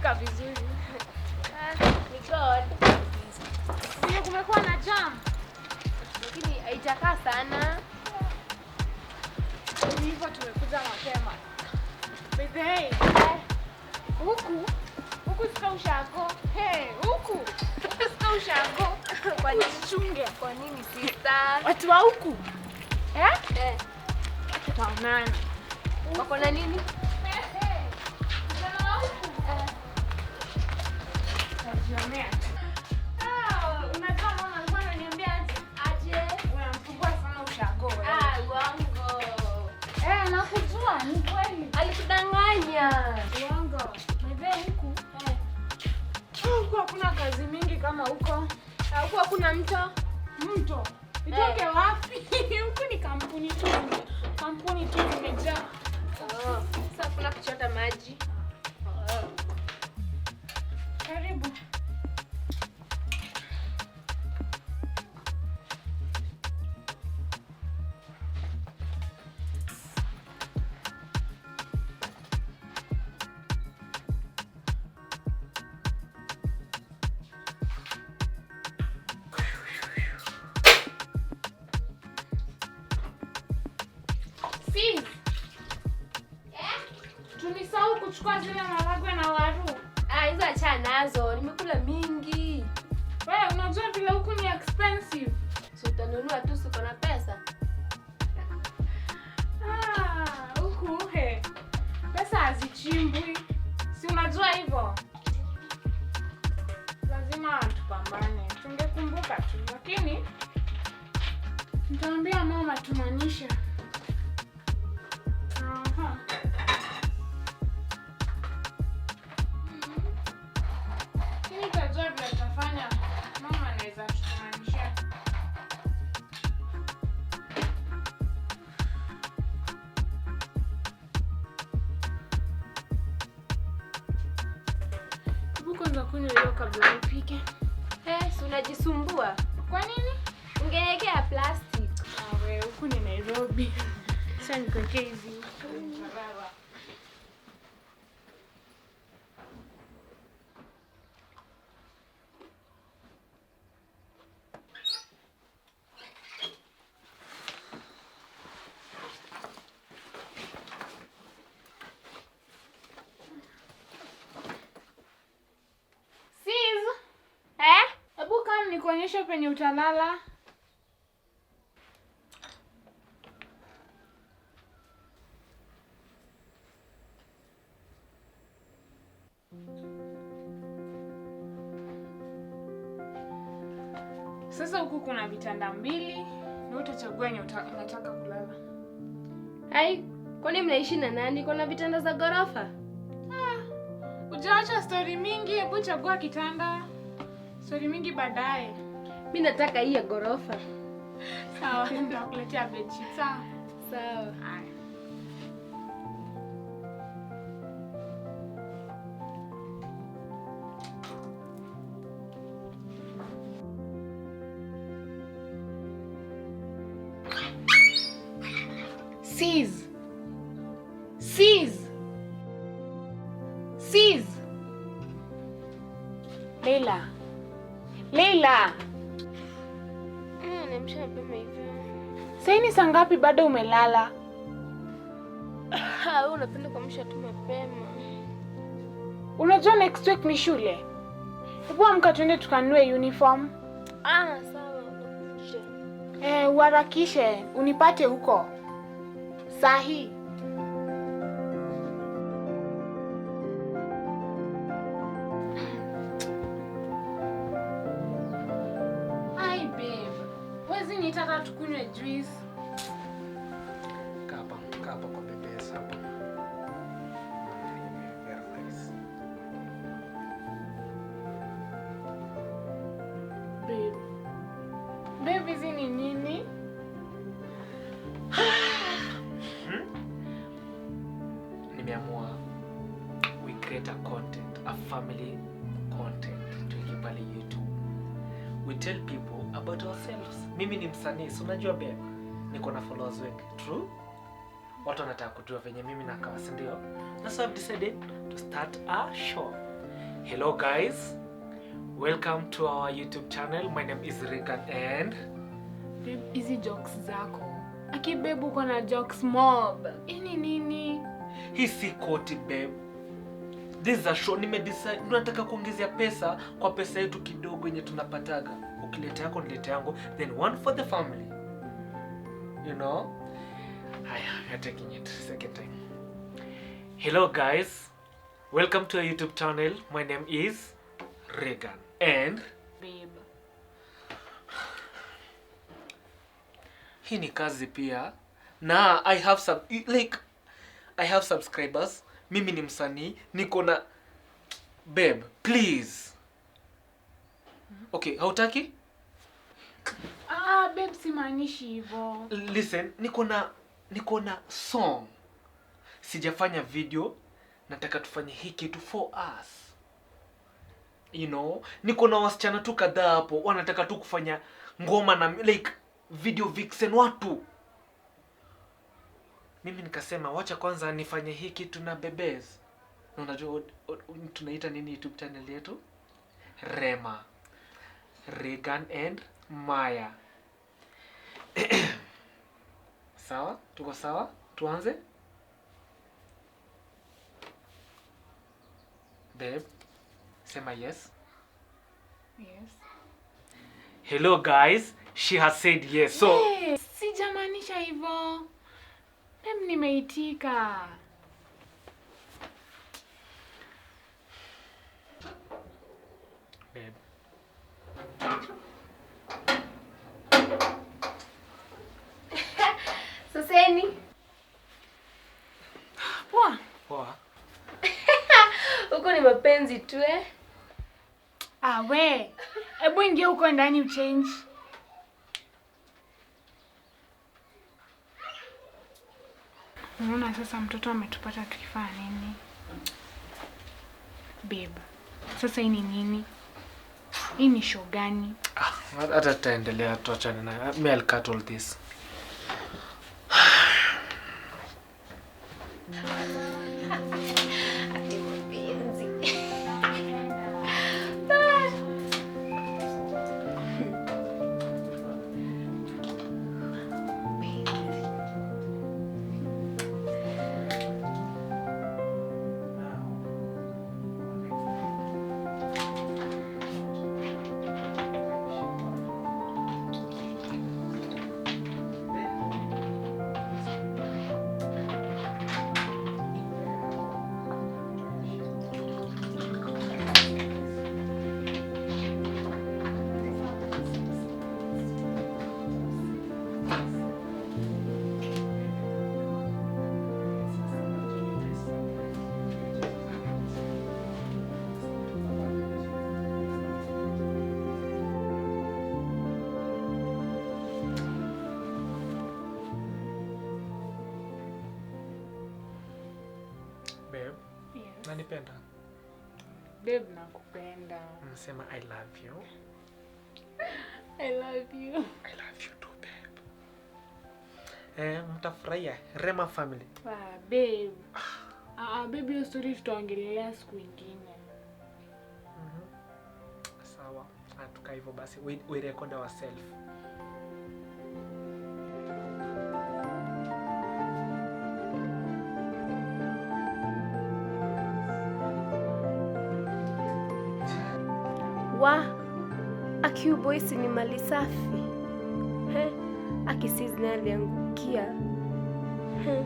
Tumefika vizuri. Ni God. Vile kumekuwa na jam. Lakini haitakaa sana. Ni hivyo tumekuja mapema. By the way, huku huku sika ushago. Hey, huku sika ushago. Kwa nini? Ujichunge. Kwa nini sister? Watu wa huku. Eh? Eh, Tutaonana. wako na nini? Vijana wa huku. Tutajionea. Ah, unajua mama alikuwa ananiambia aje? Aje. Unamsumbua sana ushago wewe. Ah, uongo. Eh, nakujua ni kweli. Alikudanganya. Uongo. By the way, huku huku hakuna kazi mingi kama huko. Ah, huku hakuna mto. Mto itoke wapi? Huku ni kampuni tu, kampuni tu zimejaa. Oh, sasa kuna kuchota maji. Oh. Karibu. Sis, tulisahau kuchukua zile maragwe na waru. Ah, hizo achana nazo. Nimekula mingi. Wewe unajua vile huku ni expensive. Si utanunua tu, si uko na pesa? Ah, huku he. Pesa hazichimbwi. Si unajua hivyo? Lazima tupambane. Tungekumbuka tu, lakini nitaambia mama tumaanisha. Aha. Lakini utajua vile tutafanya. Mama anaweza tutumanishia. Hebu kwanza kunywa hiyo kabla upike. Eh, si unajisumbua. Kwa nini? Ungeniwekea plastic. Ah, we, huku ni Nairobi. Sasa nikuwekee hizi. Baba. Sis, Eh? hebu come nikuonyeshe penye utalala. Sasa huku kuna vitanda mbili na utachagua yenye unataka kulala. Hai, kwani mnaishi na nani? Kuna vitanda za ghorofa? Ujaacha stori mingi, hebu chagua kitanda. Stori mingi baadaye. Mi nataka hii ya ghorofa. Sawa, nitakuletea bedsheet. Sawa. Sawa. Haya. Sis. Sis. Sis. Leila. Leila. Niamsha mapema hivyo. Sasa ni saa ngapi bado umelala? Ah, wewe unapenda kuamsha tu mapema. Unajua next week ni shule. Hebu amka tuende tukanunue uniform. Ah, sawa, nakuja. Eh, uharakishe unipate huko. Saa hii. Hi babe. Huwezi niita hata tukunywe juice. Kaa hapa, kaa hapa kwa bebes hapa. Very nice. Babe. Babe, hizi ni nini? Nimeamua we create a content, a family content tuweke pale YouTube. We tell people about ourselves. Mimi ni msanii, si unajua babe, niko na followers wengi. True? Watu wanataka kujua venye mimi nakaa, si ndio? Na so I've decided to start a show. Hello guys, welcome to our YouTube channel. My name is Regan and Babe, hizi jokes zako. Aki babe uko na jokes mob. Ini nini? Hii si koti babe. This is a show. Nimedecide tunataka kuongezea pesa kwa pesa yetu kidogo yenye tunapataga. Ukileta yako nilete yangu, then one for the family. You know? Haya, we are taking it second time. Hello guys, welcome to our YouTube channel. My name is Regan and Babe. Hii ni kazi pia na I have sub, like I have subscribers. Mimi ni msanii, niko na babe, please. Okay, hautaki? Ah, babe simaanishi hivyo. Listen, niko na song. Sijafanya video, nataka tufanye hii kitu for us. You know, niko na wasichana tu kadhaa hapo wanataka tu kufanya ngoma na like video vixen watu. Mimi nikasema wacha kwanza nifanye hii kitu na bebes. Na unajua tunaita nini YouTube channel yetu? Rema, Regan and Maya. Sawa? Tuko sawa? Tuanze? Babe, sema yes. Yes. Hello guys, she has said yes. So Hey, sijamaanisha hivyo. Babe nimeitika. Babe. Saseni. Poa. Poa. Huko ni mapenzi tu eh? Ah, we. Ebu ingia huko ndani uchange. Unaona sasa mtoto ametupata tukifanya nini? Babe, sasa hii ni nini? Hii ni show gani? Ah, hata tutaendelea, tuachane nayo. Me, I'll cut all this. Ati mapenzi. Babe, Yes. nanipenda? Babe, nakupenda. Nasema I love you. I love you. I love you too, babe. Mtafurahia Rema family. Ah, babe. Ah, babe, hiyo story tutaongelea siku ingine. Sawa. Tukaa hivyo basi. We record ourselves. Wa, aki boys ni mali safi. He, aki sis naye aliangukia. He.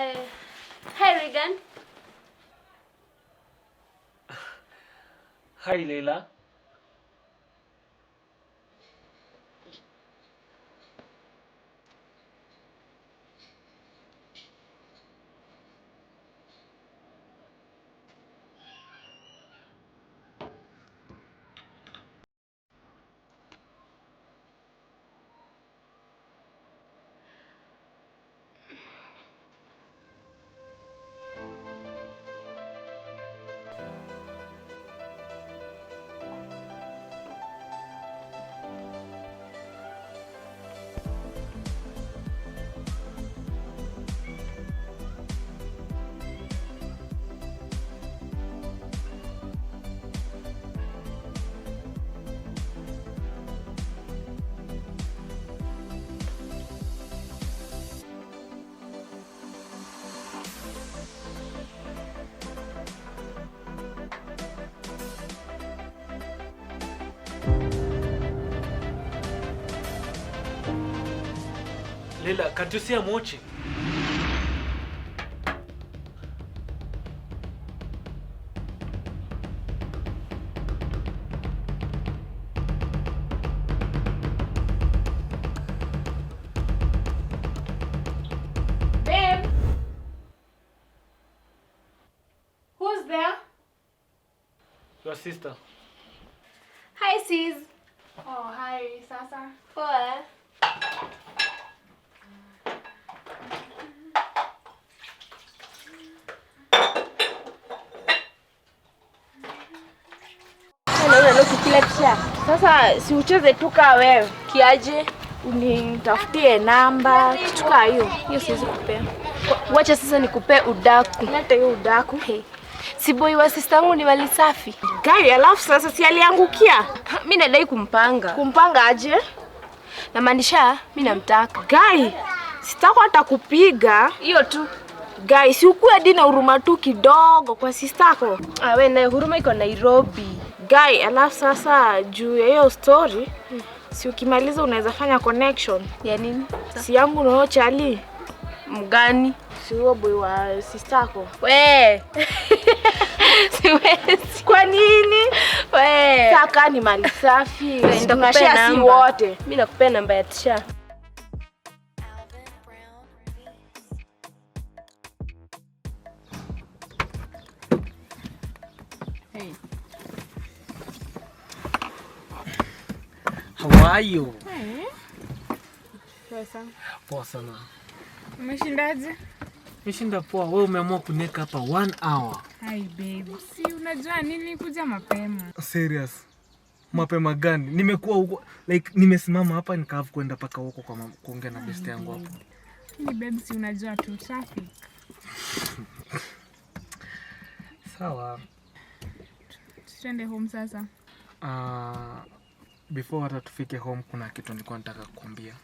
Hi Regan. Hi Leila. Leila, can't you see I'm watching? Babe. Who's there? Your sister. Hi sis. Oh, hi, sasa. Poa. Sasa si ucheze tu kaa wewe. Kiaje? Unitafutie namba, kitu kaa hiyo. Hiyo siwezi kupea. Wacha sasa nikupee udaku. Leta hiyo udaku. Hey. Si boy wa sister yangu ni mali safi. Gari alafu sasa si aliangukia. Mimi nadai kumpanga. Kumpanga aje? Namaanisha mimi namtaka. Gai, sitako hata kupiga. Hiyo tu. Gai, si ukuwe hadi na huruma tu kidogo kwa sistako. Ah, we naye huruma iko Nairobi. Gai, alafu sasa juu ya hiyo story, si ukimaliza unaweza fanya connection. Ya nini? Si yangu na huyo chali, Mgani? si huyo boy wa sistako. We. Siwezi. Kwa nini? We. Saka ni mali safi. Nitakupea Tunashare si namba. wote. Mimi nakupea namba ya Tisha. How are you? Poa sana. Umeshindaje? Nimeshinda poa. Wewe umeamua kuniweka hapa 1 hour. Hi babe. Si unajua nini kuja mapema. Serious. Mapema gani? Nimekuwa huko like nimesimama hapa nikaafu kwenda paka huko kwa kuongea na best yangu hapo. Lakini babe si unajua tu traffic. Sawa. Tuende home sasa. Before hata tufike home kuna kitu nilikuwa nataka kukuambia.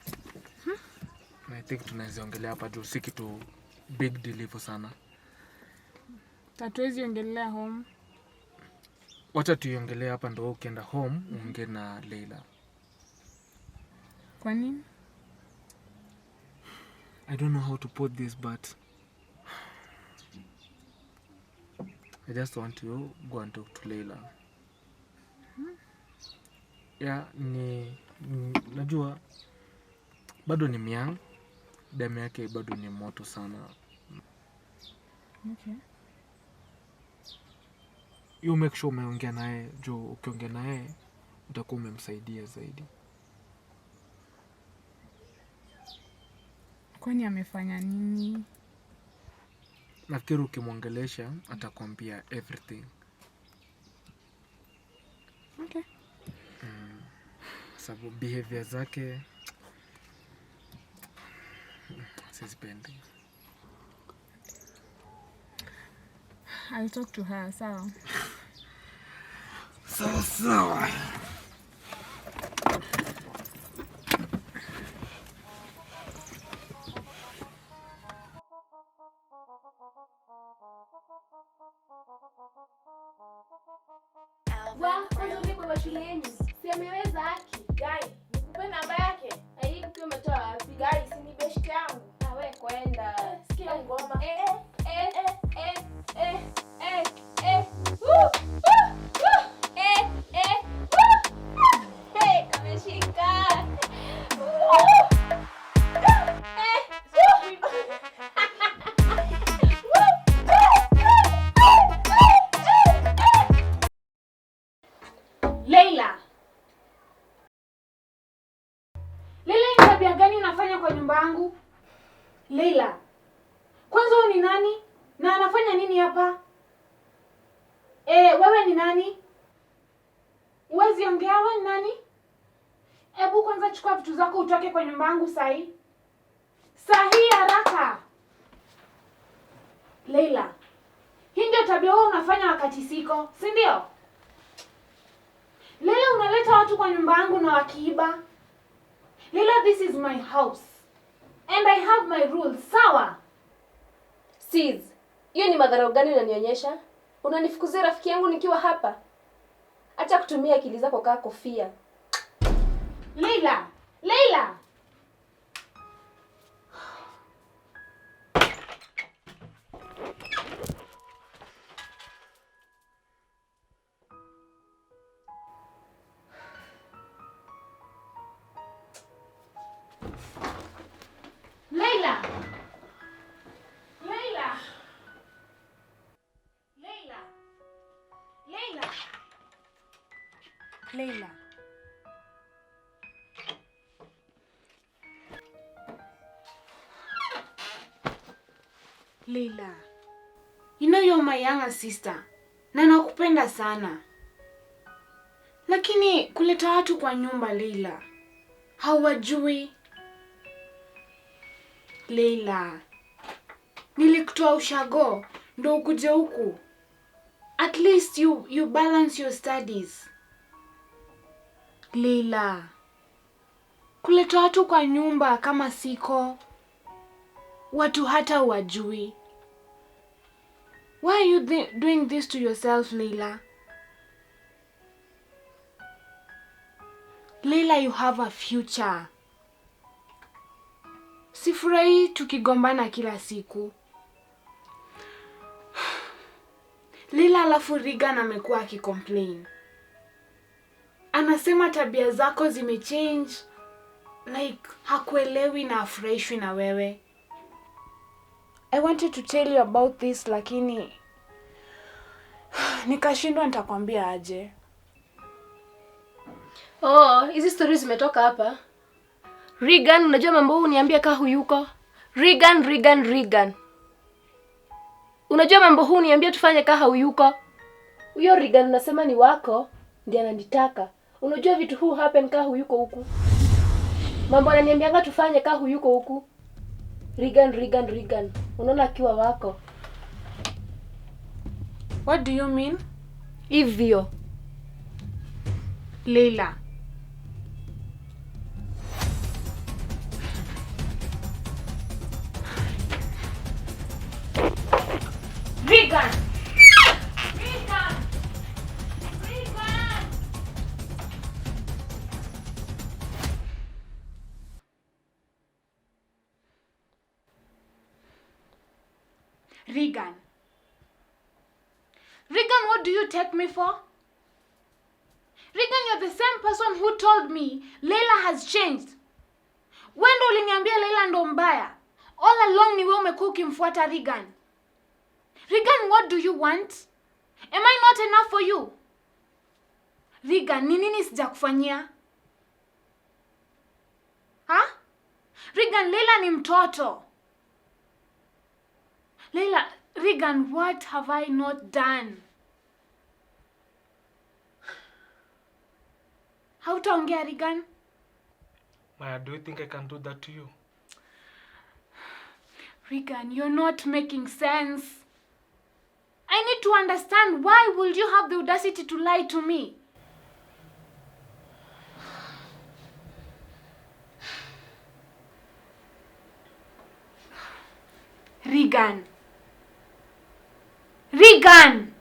Na I think tunaweza ongelea hapa juu si kitu big deal hivyo sana. Hatuwezi ongelea home. Wacha tuiongelee hapa ndo ukienda home uongee na Leila. Kwa nini? I don't know how to put this, but I just want to go and talk to Leila. Yeah, ni najua bado ni myang, damu yake bado ni moto sana. Okay. You make sure umeongea naye, juu ukiongea naye utakuwa umemsaidia zaidi. Kwani amefanya nini? Nafikiri ukimwongelesha atakwambia everything. Okay. Sababu behavior zake sizipendi. I'll talk to her, sawa. Sawa sawa. Wa, kwanza mimi kwa shule yenu. Si ameweza haki. Gai, nikupe namba yake? Ai, ukiwa umetoa wapi? Gai, si ni best yangu. Ah, we kwenda. Sikia ngoma. Leila, kwanza huyu ni nani? Na anafanya nini hapa? Wewe ni nani? Huwezi ongea, wewe ni nani? Ebu kwanza chukua vitu zako utoke kwa nyumba yangu sahi. Sahi haraka. Leila, hii ndio tabia wewe unafanya wakati siko, si ndio? Leila, unaleta watu kwa nyumba yangu na wakiiba. Leila, this is my house. And I have my rules, sawa? Sis, hiyo ni madharau gani unanionyesha? Unanifukuzia rafiki yangu nikiwa hapa? Acha kutumia akili zako kaa kofia. Leila, Leila. Leila. Leila. Leila. Leila. Leila. Leila, you know you're my younger sister na nakupenda sana, lakini kuleta watu kwa nyumba Leila, hawajui. Leila, nilikutoa ushago ndo ukuje huku. At least you balance your studies. Leila, kuleta watu kwa nyumba kama siko, watu hata wajui. Why are you doing this to yourself, Leila? Leila, you have a future. Sifurahi tukigombana kila siku. Leila, alafu Regan amekuwa akicomplain. Anasema tabia zako zimechange, like hakuelewi na afurahishwi na wewe. I wanted to tell you about this lakini nikashindwa nitakwambia aje. Oh, hizi stories zimetoka hapa. Regan, unajua mambo huu uniambia kaa huyuko. Regan, Regan, Regan. Unajua mambo huu uniambia tufanye kaa huyuko. Huyo Regan unasema ni wako, ndiye ananitaka. Unajua vitu huu happen kaa huyuko huku. Mambo ananiambianga tufanye kaa huyuko huku. Regan, Regan, Regan. Unaona akiwa wako. What do you mean? Hivyo. Leila. Regan! Regan! Regan! Regan. Regan, what do you take me for? Regan, you're the same person who told me Leila has changed. Wewe ndo uliniambia Leila ndo mbaya. All along ni wewe umekuwa ukimfuata Regan. Regan, what do you want? Am I not enough for you? Regan, ni nini sijakufanyia? Ha? Regan, Leila ni mtoto. Leila, Regan, what have I not done? Hautaongea, Regan? Maya, do you think I can do that to you? Regan, you're not making sense. I need to understand, why would you have the audacity to lie to me? Regan. Regan!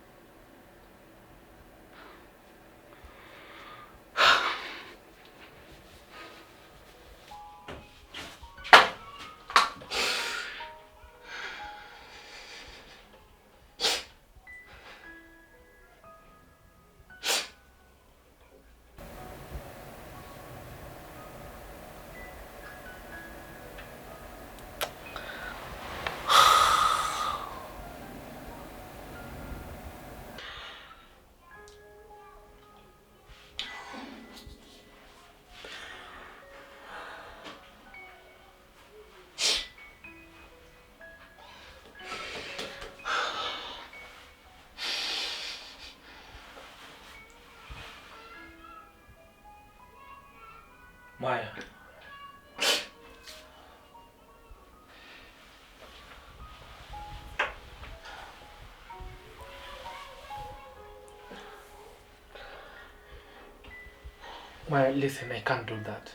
Maya. Maya, listen, I can't do that.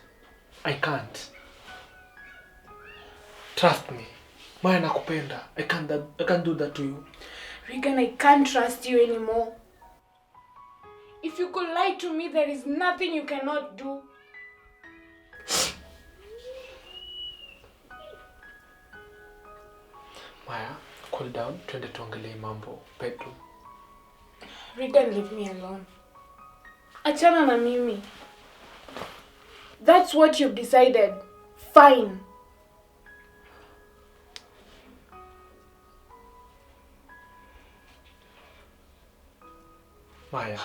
I can't. Trust me. Maya, nakupenda. I can't do that to you. Regan, I can't trust you anymore. If you could lie to me, there is nothing you cannot do. Maya, cool down. Twende tuangalie mambo bedroom. Regan, leave me alone. Achana na mimi. That's what you've decided. Fine. Maya.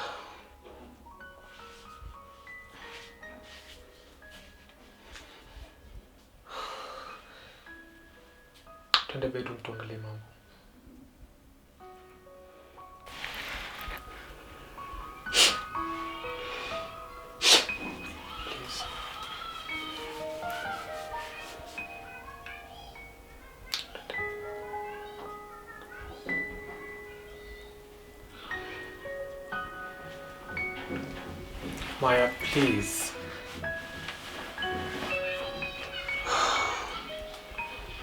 Twende bedroom tuangalie mambo. Please. Maya, please.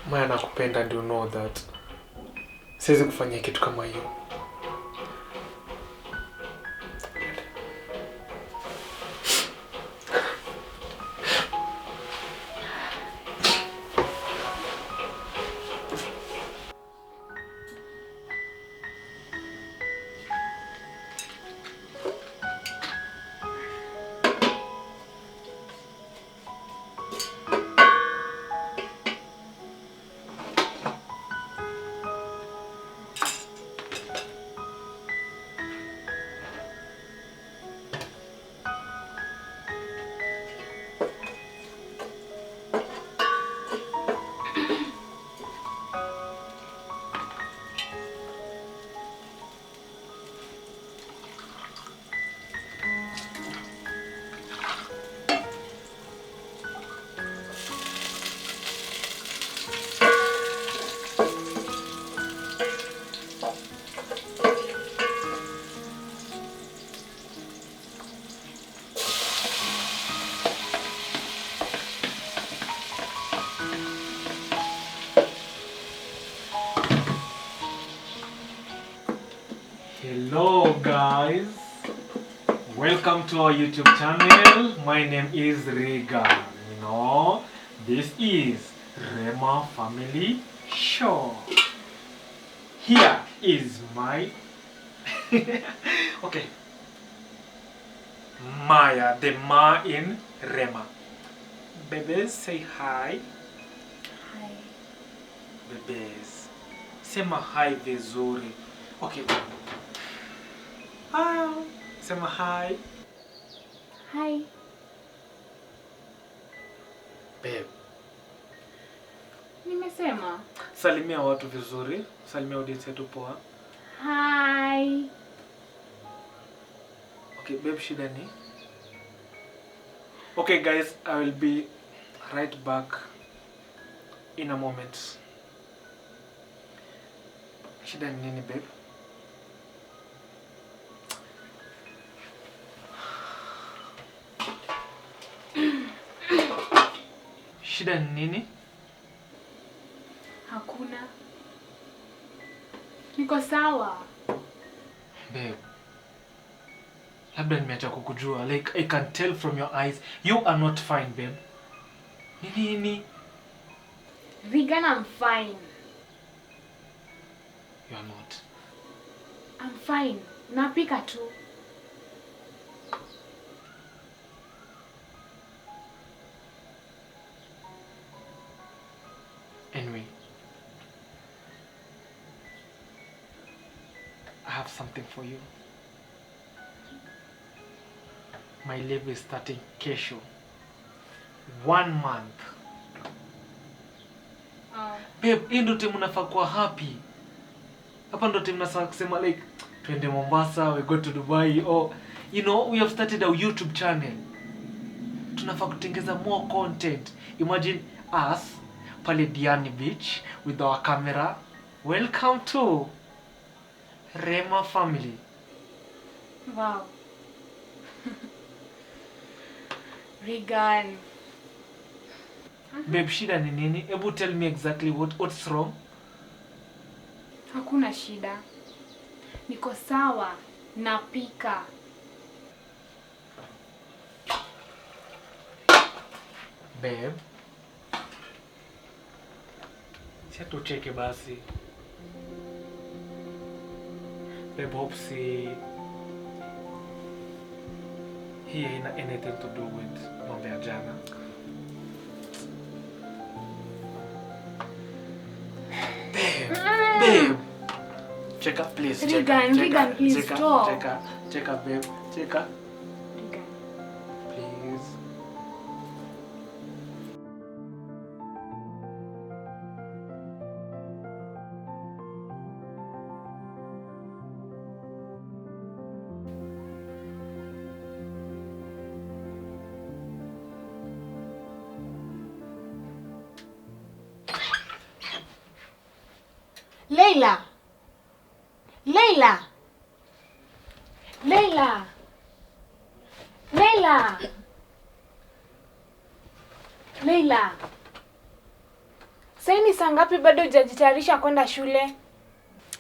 Maya, nakupenda and you know that. Siwezi kufanya kitu kama hiyo. Hello guys, welcome to our YouTube channel. My name is Regan. You know, this is Rema Family Show. Here is my okay, Maya, the Ma in Rema. Bebes, say hi. Hi. Bebes, sema hi vizuri. Okay. Hi. Sema hi. Hi. Babe. Nimesema. Salimia watu vizuri. Salimia audience yetu poa. Hi. Okay, babe, shida ni? Okay guys, I will be right back in a moment. Shida ni nini, babe? Shida ni nini? Hakuna. Niko sawa. Babe, labda nimeacha kukujua. Like, I can tell from your eyes, you are not fine, babe. Ni nini? Regan, I'm fine. You are not. I'm fine. Napika tu. Anyway, I have something for you. My leave is starting kesho. 1 month. Babe, hii ndo time unafaa kuwa happy. Hapa ndo time unafaa kusema like, twende Mombasa, we go to Dubai, or you know, we have started our YouTube channel. Tunafaa kutengeza more content. Imagine us pale Diani Beach with our camera. Welcome to Rema family. Wow. Regan. Babe, shida ni nini? Ebu tell me exactly what's wrong. Hakuna shida. Niko sawa. Napika. Babe. Si tucheke basi. Babe, hope si hii haina anything to do with mambo ya jana. Babe, babe. Cheka, please. Cheka, Regan, cheka, Regan, please cheka, stop. Cheka, cheka, babe, cheka. Regan. Please. Leila. Leila. Leila. Leila. Leila. Sasa ni saa ngapi bado hujajitayarisha kwenda shule?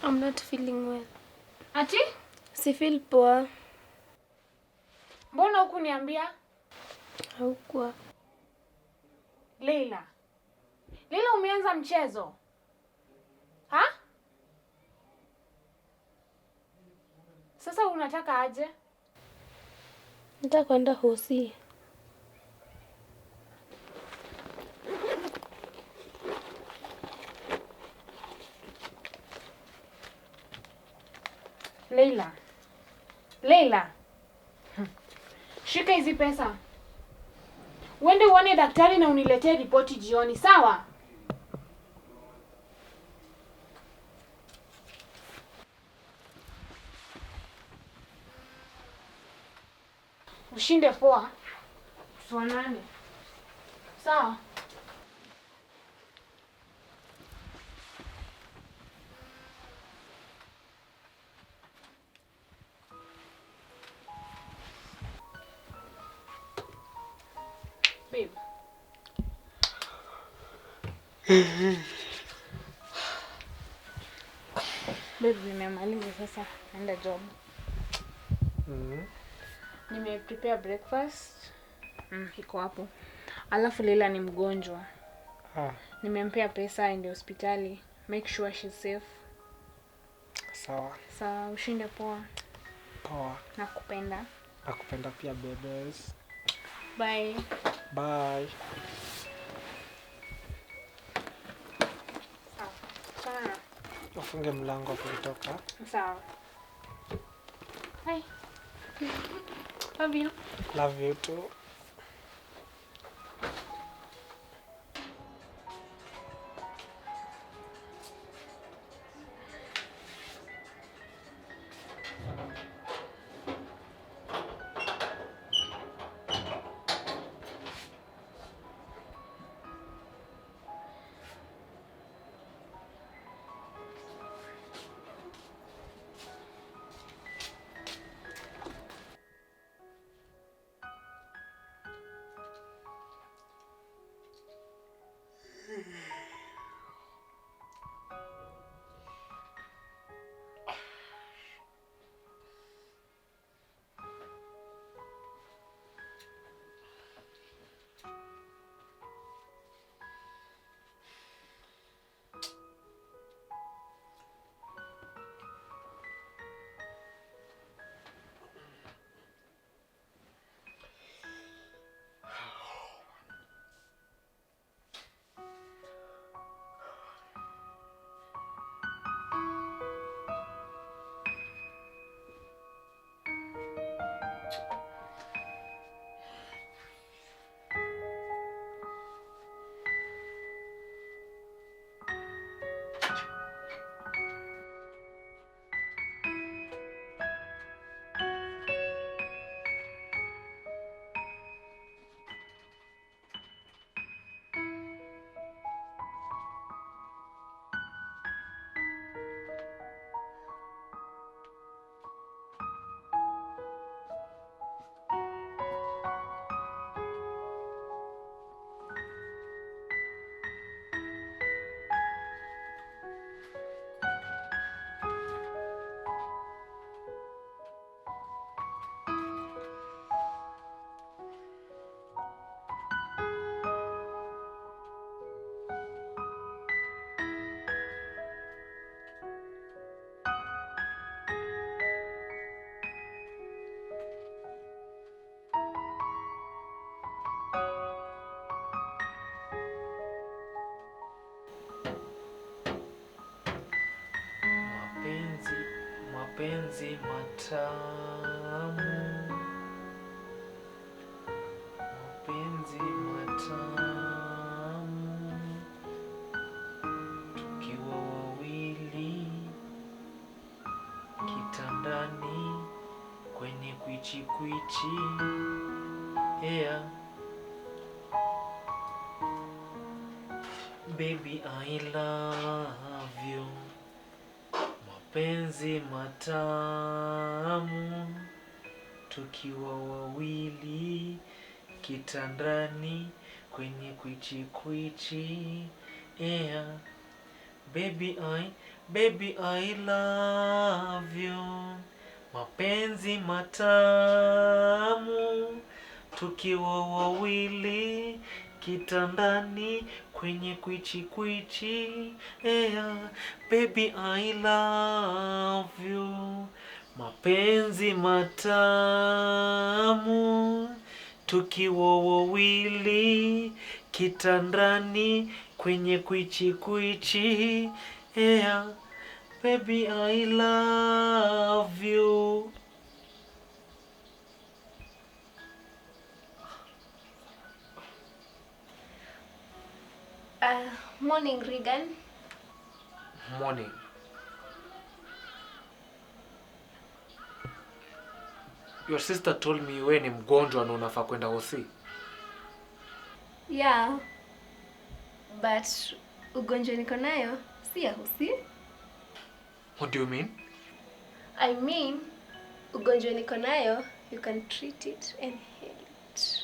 I'm not feeling well. Ati? Si feel poa. Mbona hukuniambia? Haukuwa. Leila. Leila, umeanza mchezo. Ha? Sasa unataka aje? Nataka kwenda hosi. Leila. Leila. Shika hizi pesa. Uende uone daktari na uniletee ripoti jioni, sawa? Ushinde poa. Tuonane. Sawa? Babe. Babe, nimemaliza sasa naenda job. Nime prepare breakfast. Iko hapo. Alafu Leila ni mgonjwa. Nimempea pesa aende hospitali. Make sure she's safe. Sawa. Sawa, ushinde poa. Poa. Nakupenda. Nakupenda pia, bebes. Bye. Bye. Sawa. Sawa. Ufunge mlango ukitoka. Sawa. Bye. Love you. Love you too. Mapenzi matamu, mapenzi matamu, tukiwa wawili kitandani kwenye kwichi kwichi. Yeah. Baby, I love you. Mapenzi matamu, tukiwa wawili kitandani kwenye kwichi kwichi. Yeah. Baby I love you. Mapenzi matamu, tukiwa wawili kitandani kwenye kwichi kwichi. Yeah. Baby, I love you. Mapenzi matamu, tukiwa wawili kitandani kwenye kwichi kwichi. Yeah. Baby, I love you. Morning, Regan. Morning. Your sister told me wewe ni mgonjwa na unafaa kwenda hosi. Yeah. But ugonjwa niko nayo si ya hosi. What do you mean? I mean, ugonjwa niko nayo, you can treat it and heal it.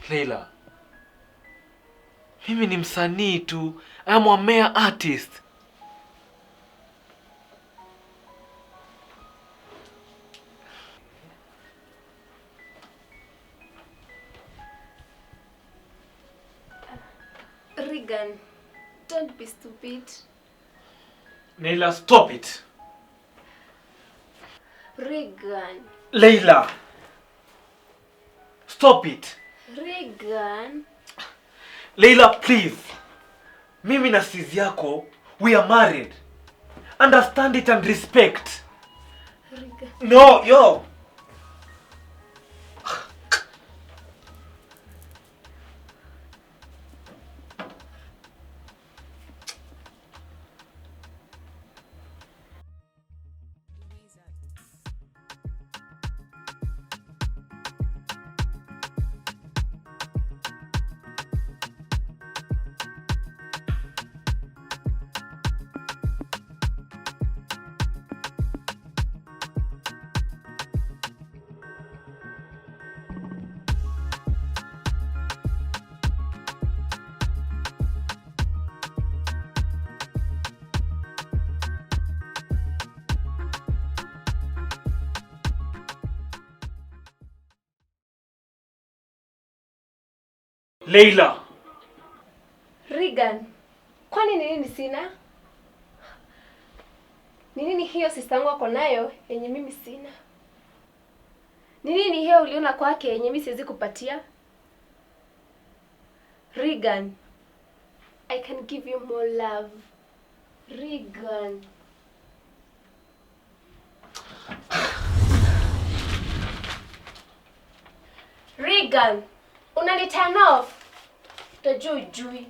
Leila, mimi ni msanii tu. I am a mere artist. Regan, don't be stupid. Leila, stop it. Regan. Leila, stop it. Regan. Leila, please. Mimi na sis yako, we are married. Understand it and respect. Regan. No, yo. Leila. Regan, kwani ni nini sina? Ni nini hiyo sister yangu ako nayo yenye mimi sina? Ni nini hiyo uliona kwake yenye mimi siwezi kupatia? Regan, I can give you more love. Regan. Regan, unani turn off. Utajua ujui.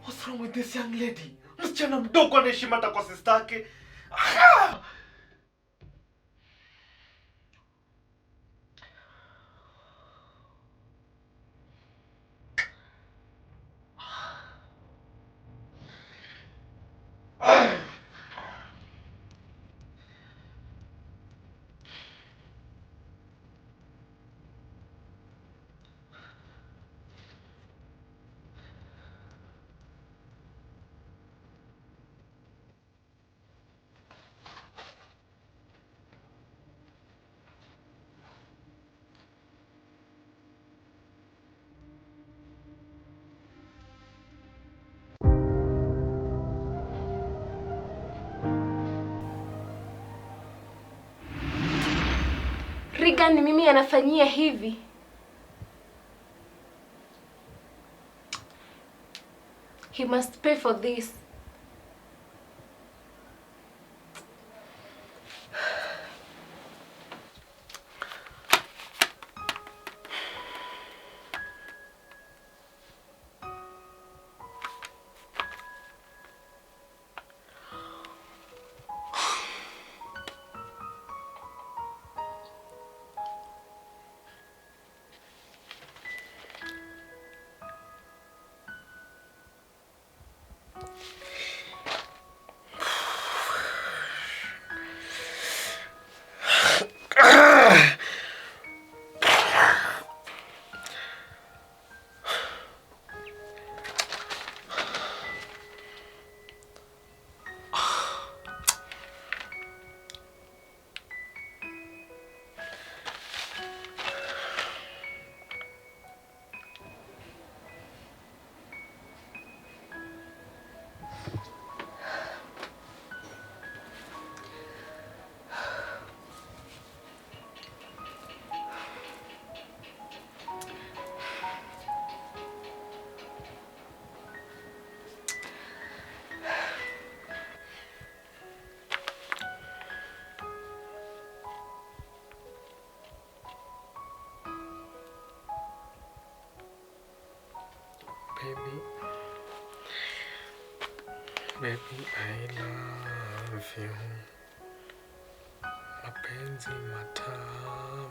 What's wrong with this young lady? Msichana mdogo anaheshima hata kwa sister yake. Regan ni mimi anafanyia hivi. He must pay for this. Baby, baby, I love you. Mapenzi matamu.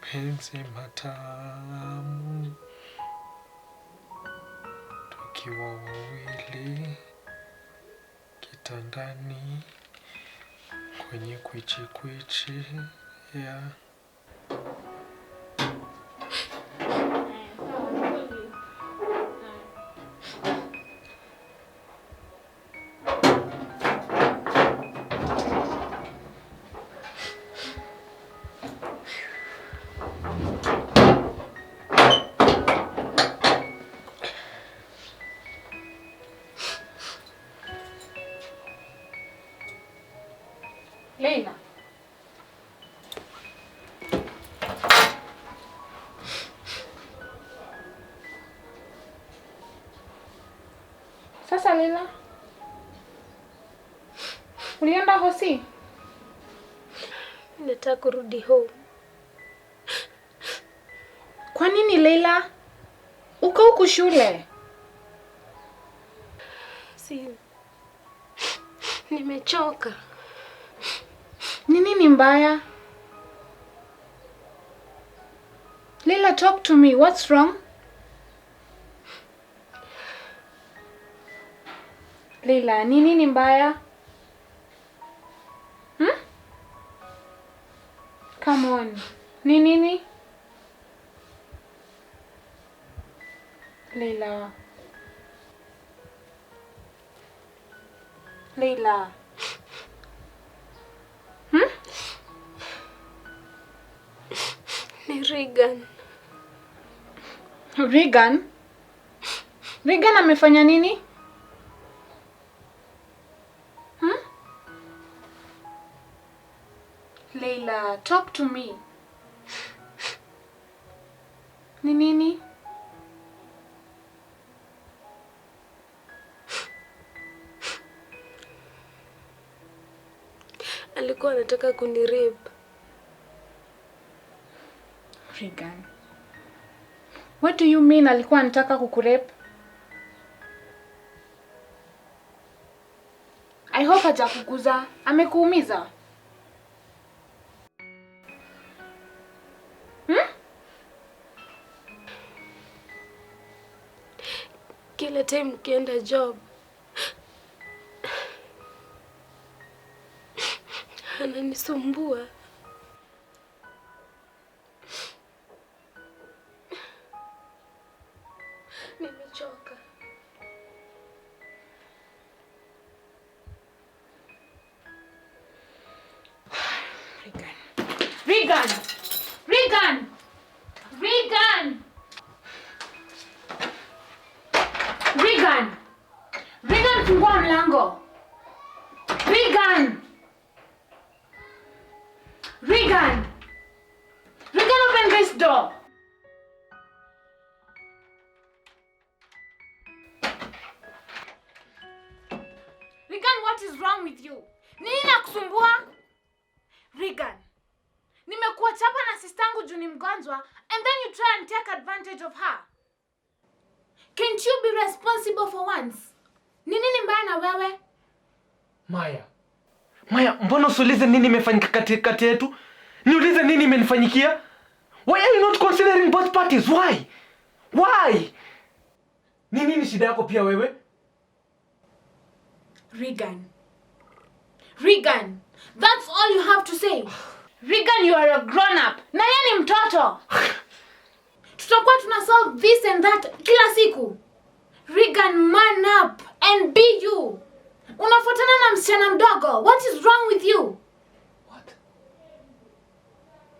Mapenzi matamu. Tukiwa wawili kitandani kwenye kwichi kwichi ya Leila. Sasa Leila, ulienda hosi? Nataka kurudi home. Kwa nini Leila? Uko huku shule? Si. Nimechoka. Ni nini mbaya? Leila, talk to me. What's wrong? Leila, ni nini mbaya? Come on. Ni nini? Leila. Leila. Ni Regan. Regan? Regan amefanya nini? Leila, talk to me. Ni nini? Alikuwa anataka kunirape. Regan. What do you mean alikuwa anataka kukurape? I hope hajakuguza. Amekuumiza? Kila time ukienda job ananisumbua. Nimechoka. Regan. Regan! Regan! Regan! Regan! Regan, fungua mlango. Regan! Regan! Regan, open this door. Regan, what is wrong with you? Nini nakusumbua? Regan, nimekuachapa na sistangu juu ni mgonjwa and then you try and take advantage of her. Can't you be responsible for once? Ni nini mbaya na wewe? Maya. Maya, mbona usiulize nini imefanyika kati yetu? Niulize nini imenifanyikia? Why are you not considering both parties? Why? Why? Ni nini shida yako pia wewe? Regan. Regan, that's all you have to say. Regan, you are a grown-up. Na yeye ni mtoto. Tutakuwa tuna solve this and that kila siku. Regan, man up and be you. Unafuatana na msichana mdogo. What is wrong with you? What?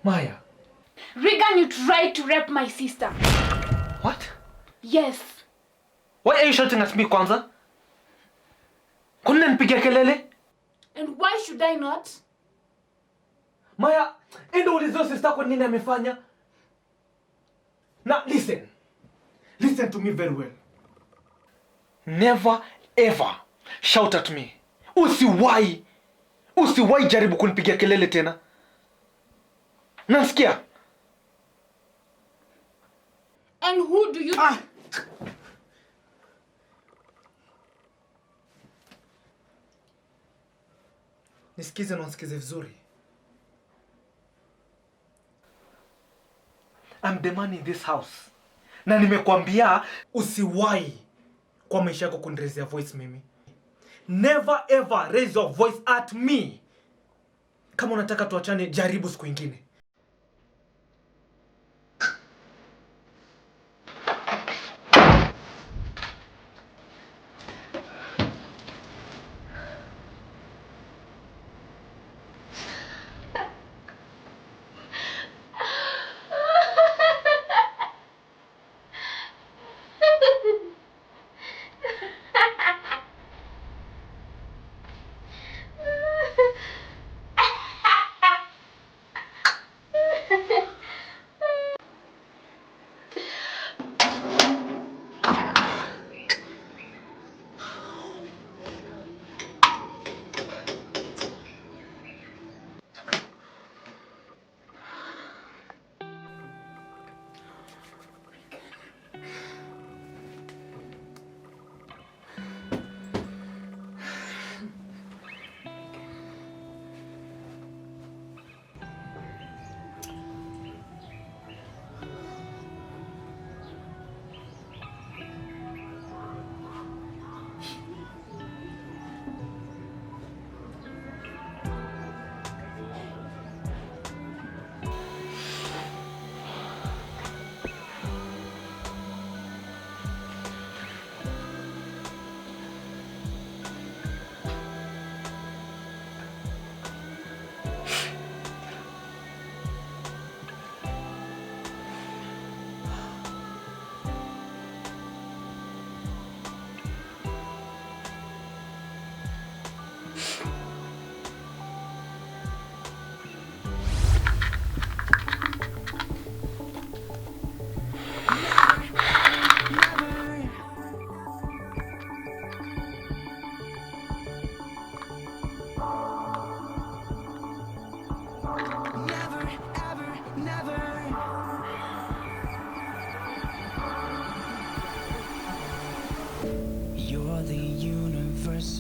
Maya. Regan, you tried to rape my sister. What? Yes. Why are you shouting at me kwanza? Kwa nini unanipigia kelele? And why should I not? Maya, enda ulize sister kwa nini amefanya. Now listen. Listen to me very well. Never ever shout at me. Usiwahi. Usiwahi jaribu kunipigia kelele tena. Nasikia? And who do you Nisikize na unisikize vizuri. I'm the man in this house. Na nimekuambia usiwahi kwa maisha yako kuniraise voice mimi. Never ever raise your voice at me. Kama unataka tuachane, jaribu siku nyingine.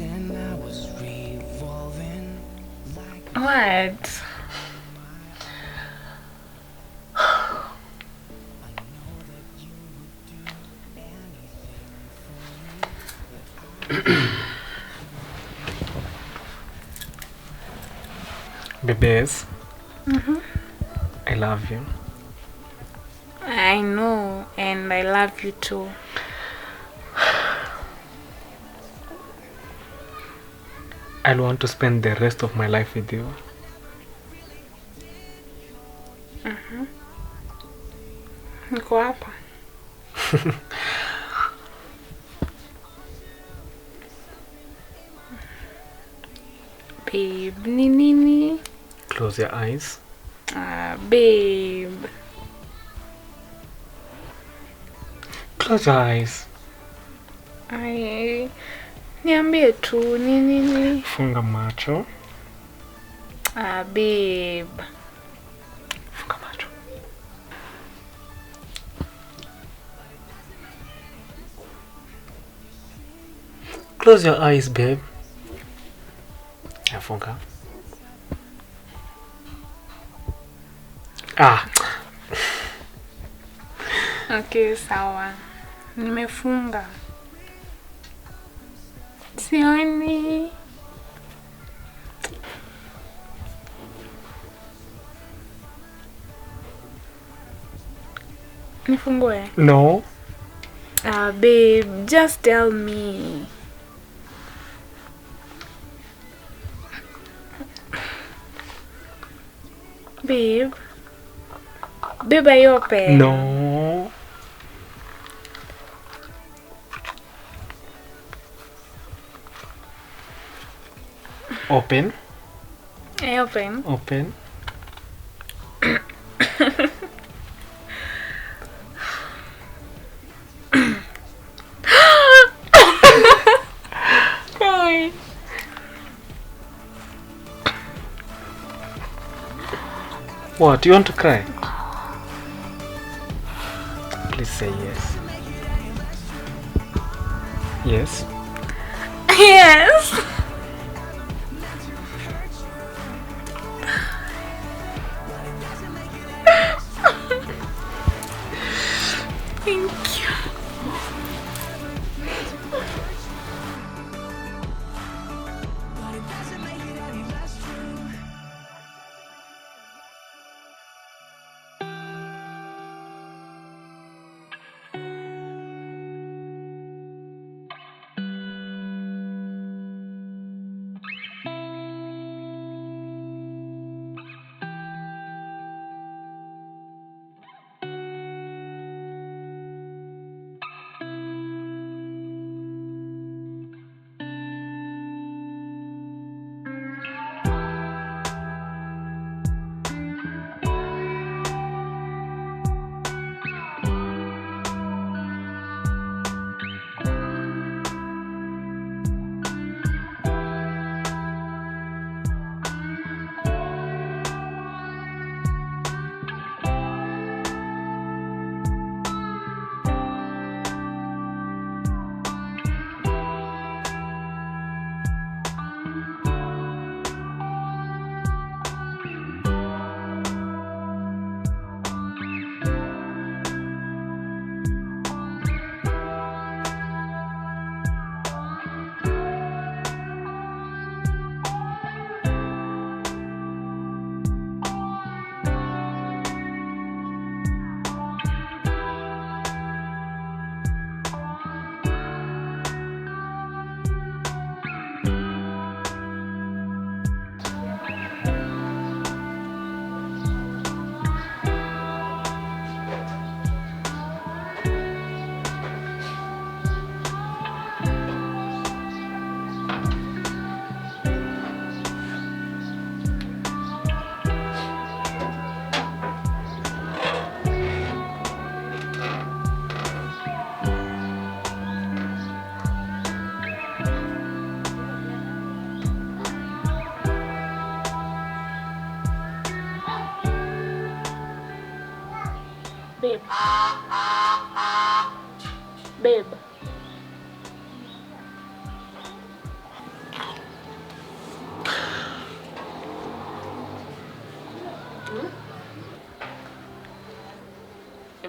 And I was revolving like What? I know that you would do anything for me. Bebes. I love you. I know, and I love you too. I'll want to spend the rest of my life with you. Niko hapa. Babe, ni nini? Close your eyes. Ah, babe. Close your eyes. Ai, niambie tu ni nini? Funga macho. Ah, babe. Funga macho. Close your eyes, babe. Funga. Ah. Okay, sawa. Nimefunga. Sioni. Nifungue? No. Ah, babe, just tell me. Babe. Babe, are you open? No. Open. I open. Open. Hi. What? You want to cry? Please say yes. Yes. Yes. Thank you. Babe. Babe.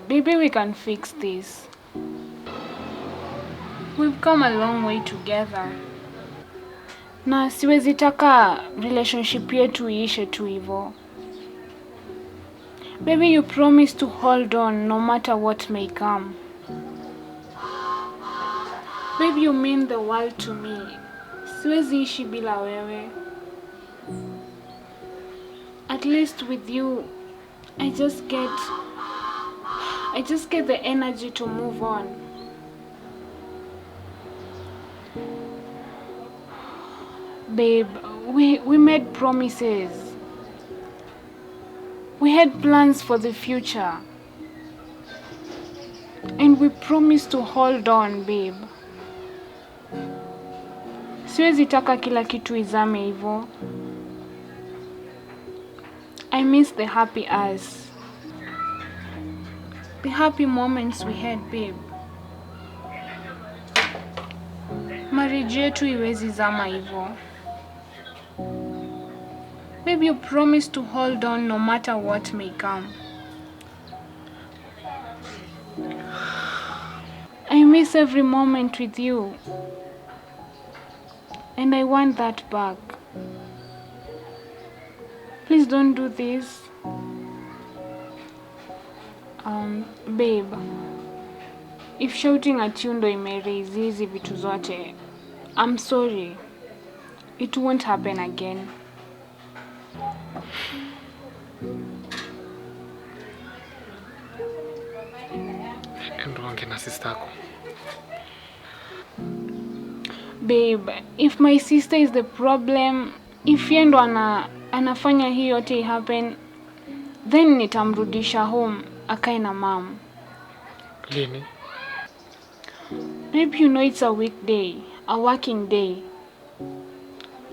Baby, we can fix this. We've come a long way together. Na siwezi taka relationship yetu iishe tu hivo. Baby, you promised to hold on no matter what may come. Baby, you mean the world to me. Siwezi ishi bila wewe. At least with you, I just get I just get the energy to move on. Babe, we made promises. We had plans for the future. And we promised to hold on, babe. Siwezi taka kila kitu izame hivo. I miss the happy us. The happy moments we had, babe. Marriage yetu iwezi zama hivo. Babe, you promised to hold on no matter what may come. I miss every moment with you. And I want that back. Please don't do this. Babe, if shouting at you ndo imeraise hizi vitu zote, I'm sorry. It won't happen again. Endo na sister yako. Babe, if my sister is the problem, if yeye ndo anafanya hii yote happen, then nitamrudisha home akae na mom. Lini? Babe, you know it's a weekday, a working day.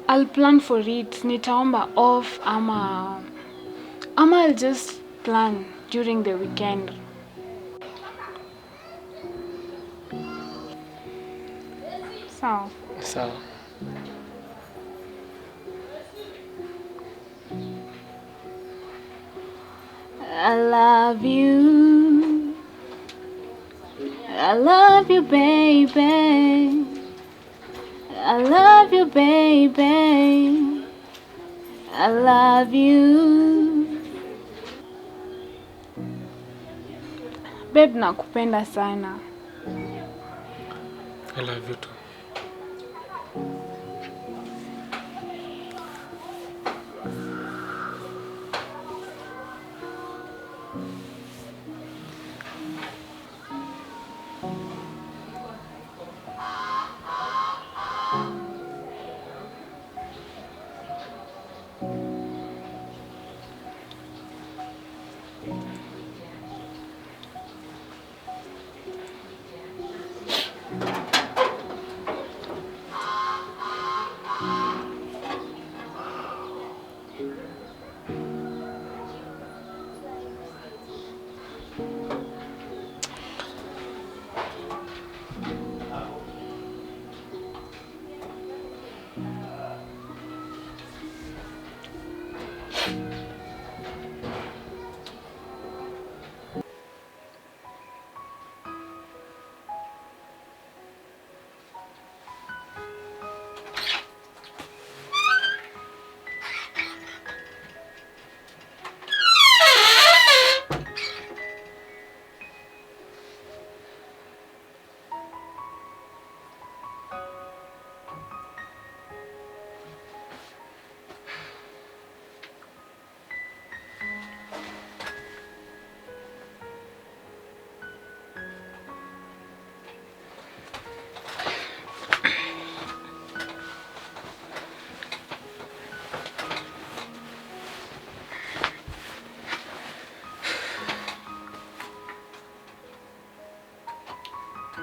I'll plan for it. Nitaomba off ama I'll just plan during the weekend. Sawa. Sawa. I love you. I love you, baby. I love you, baby. I love you. Babe, nakupenda sana. I love you too.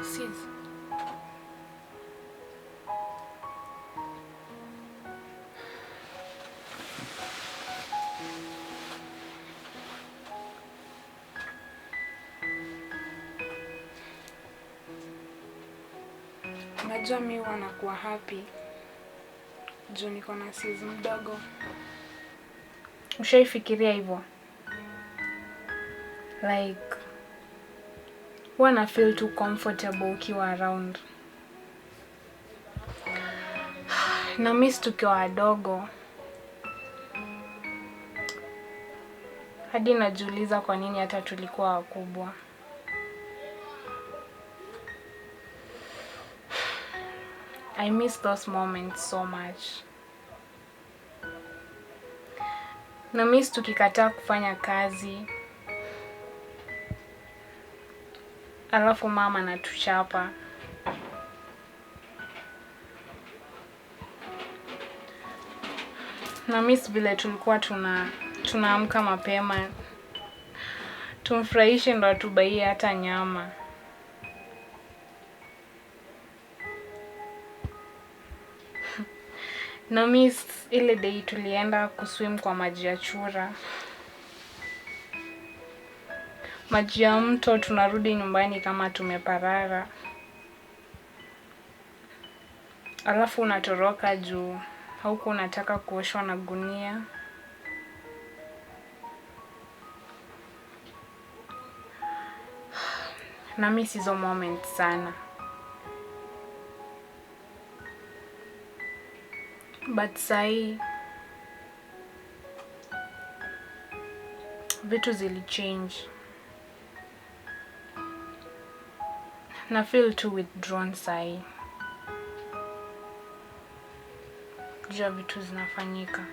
Sis. Unajua mi huwa nakuwa happy juu niko na sis mdogo. Ushaifikiria hivyo? Like, huwa na feel too comfortable ukiwa around. Na miss tukiwa wadogo. Hadi najiuliza kwa nini hata tulikuwa wakubwa. I miss those moments so much. Na miss tukikataa kufanya kazi. Alafu mama anatuchapa. Na miss vile tulikuwa tunaamka mapema tumfurahishe ndo atubaie hata nyama. Na miss ile day tulienda kuswim kwa maji ya chura, maji ya mto, tunarudi nyumbani kama tumeparara. Alafu unatoroka juu haukuwa unataka kuoshwa na gunia. Na miss hizo moment sana. But sahi vitu zilichange. Na feel too withdrawn sahi. Jua vitu zinafanyika.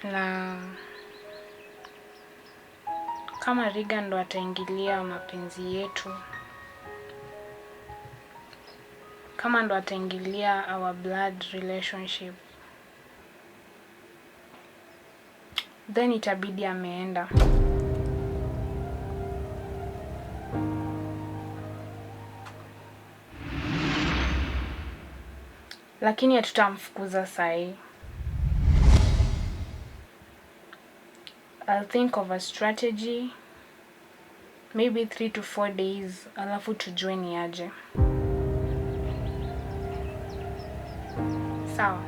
Na kama Regan ndo ataingilia mapenzi yetu, kama ndo ataingilia our blood relationship, then itabidi ameenda. Lakini hatutamfukuza sahi. I'll think of a strategy, maybe 3 to 4 days, alafu tujue ni aje. Sawa.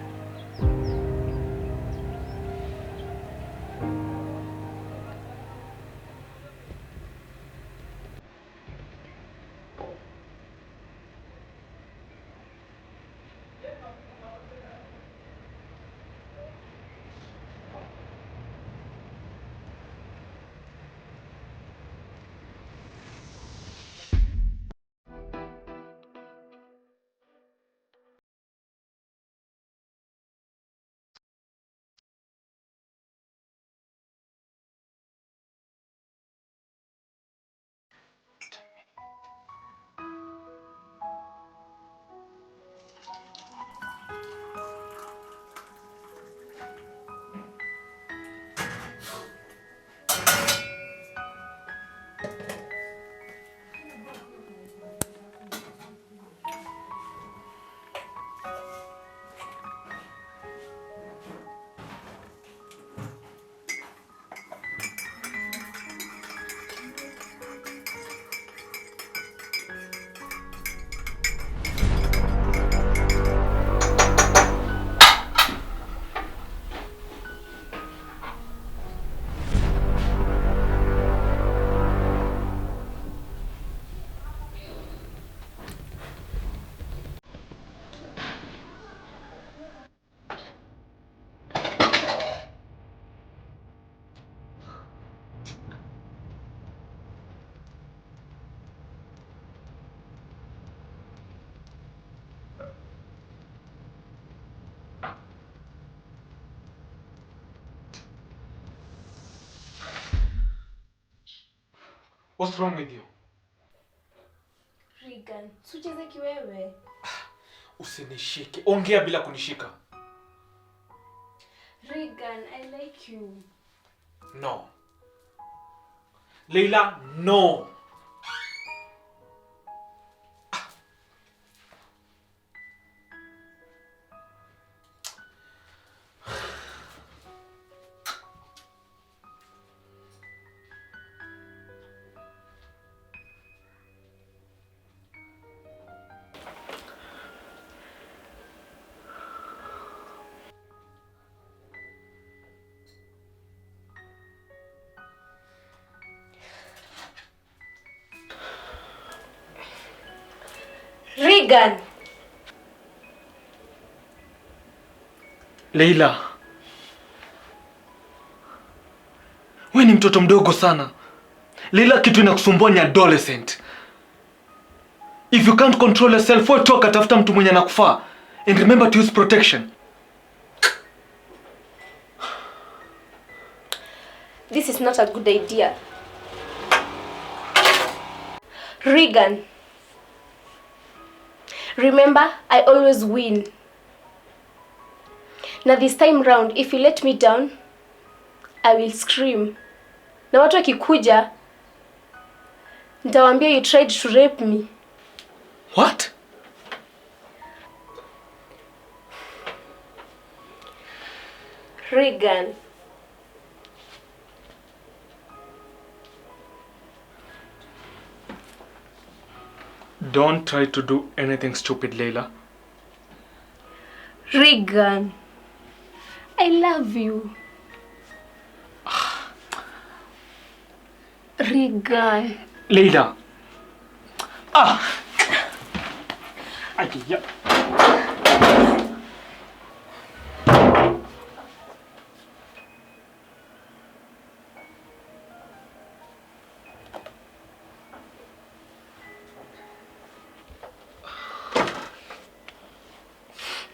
What's wrong with you? Regan, usicheze kiwewe. Usinishike. Ongea bila kunishika. Regan, I like you. No. Leila, no. Regan. Leila, we ni mtoto mdogo sana. Leila, kitu inakusumbua ni adolescent. If you can't control yourself, wewe toka, tafuta mtu mwenye anakufaa. And remember to use protection. This is not a good idea. Regan, remember, I always win. Now this time round, if you let me down, I will scream. Na watu wakikuja, nitawaambia you tried to rape me. What? Regan. Don't try to do anything stupid, Leila. Regan, I love you. Regan. Leila. Ah. Yeah.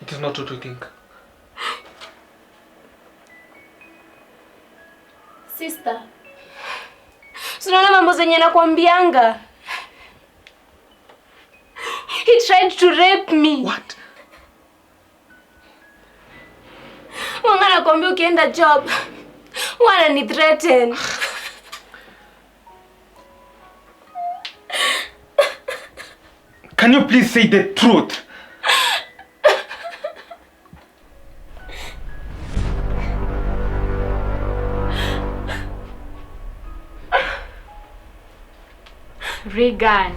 It is not what you think. Sister, unaona mambo zenye nakwambianga. He tried to rape me. What? Mwanga nakwambia ukienda job, wana ni threaten. Can you please say the truth? Regan.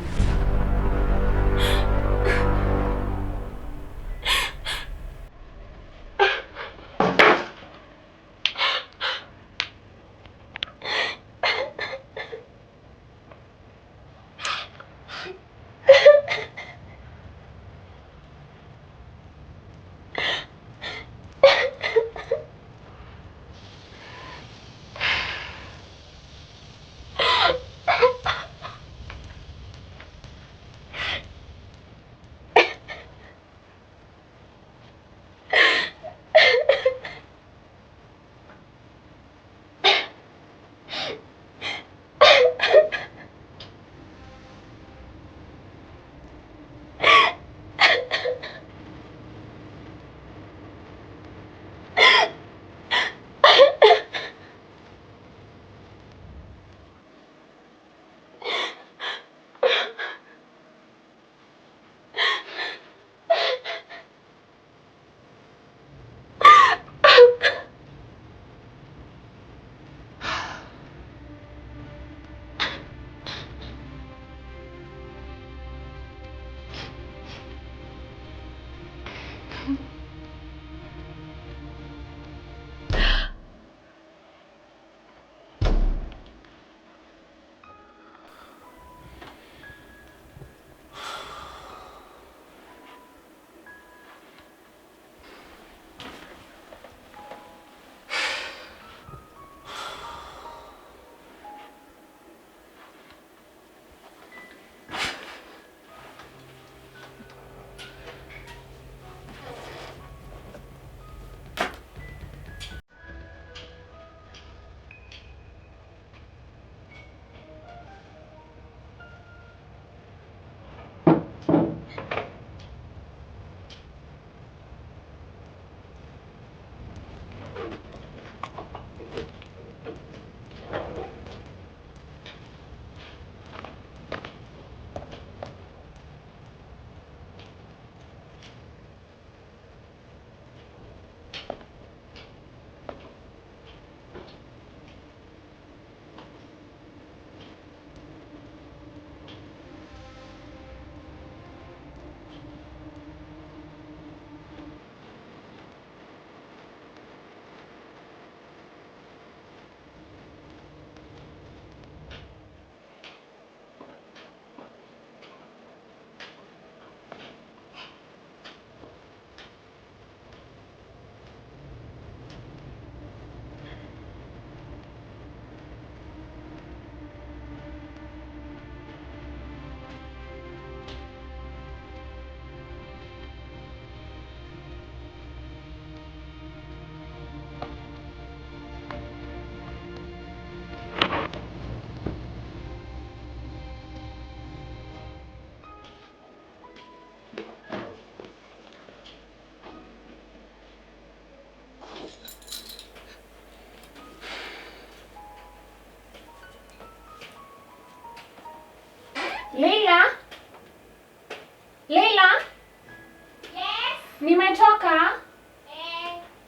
Nimetoka.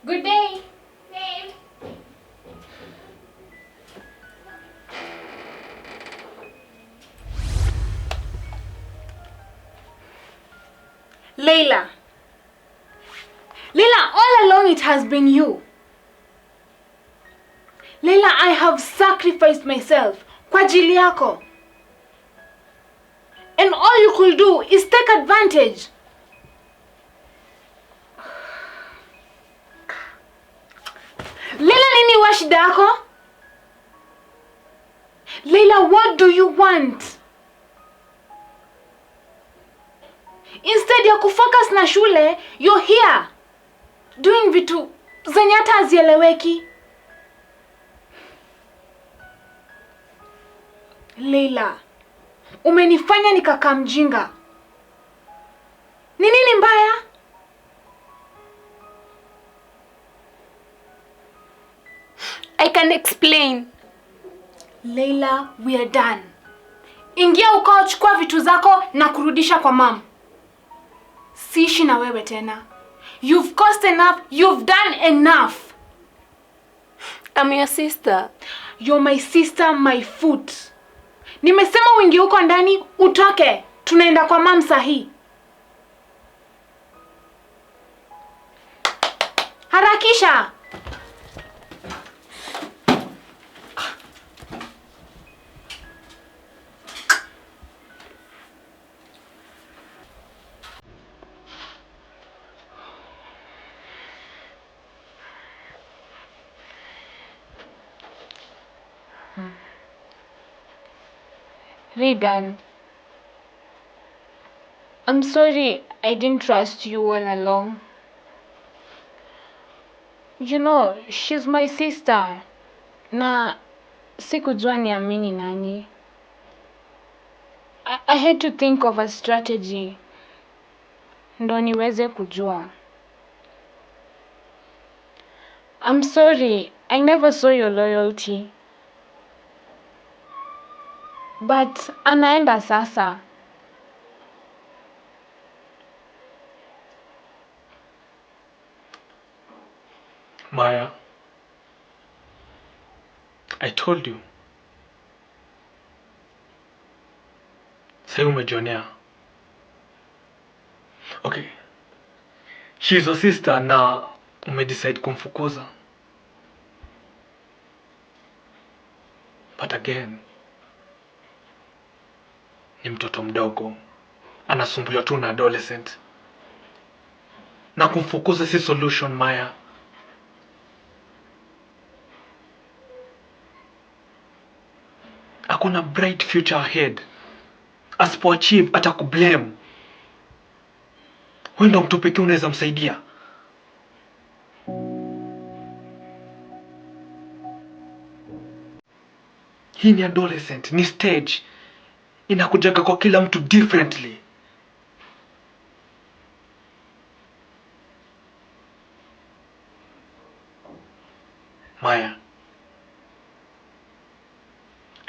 Good day. Same. Leila. Leila, all along it has been you. Leila, I have sacrificed myself kwa ajili yako. And all you could do is take advantage. Leila, nini wa shida yako? Leila, what do you want? Instead ya kufocus na shule, you're here doing vitu zenye hata hazieleweki. Leila, umenifanya nikakaa mjinga. Ni nini mbaya? I can explain. Leila, we are done. Ingia ukao, chukua vitu zako na kurudisha kwa mom. Siishi na wewe tena. You've cost enough, you've done enough. I'm your sister. You're my sister, my foot. Nimesema uingie huko ndani, utoke. Tunaenda kwa mom sahi. Harakisha. Regan, I'm sorry I didn't trust you all along. You know, she's my sister. Na sikujua niamini nani. I had to think of a strategy ndo niweze kujua. I'm sorry, I never saw your loyalty. But anaenda sasa. Maya, I told you. Sasa umejionea. Okay. She's your sister na umedecide kumfukuza. But again, ni mtoto mdogo, anasumbuliwa tu na adolescent, na kumfukuza si solution, Maya. Akona bright future ahead. Asipo achieve atakublame. Wewe ndo mtu pekee unaweza msaidia. Hii ni adolescent, ni stage inakujaga kwa kila mtu differently. Maya,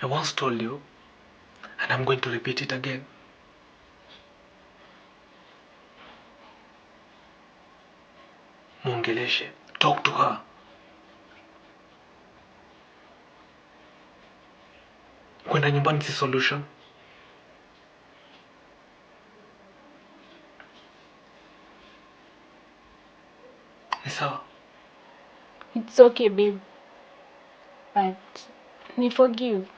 I once told you, and I'm going to repeat it again. Muongeleshe, talk to her. Kwenda nyumbani si solution. Ni sawa. It's okay, babe. But ni forgive.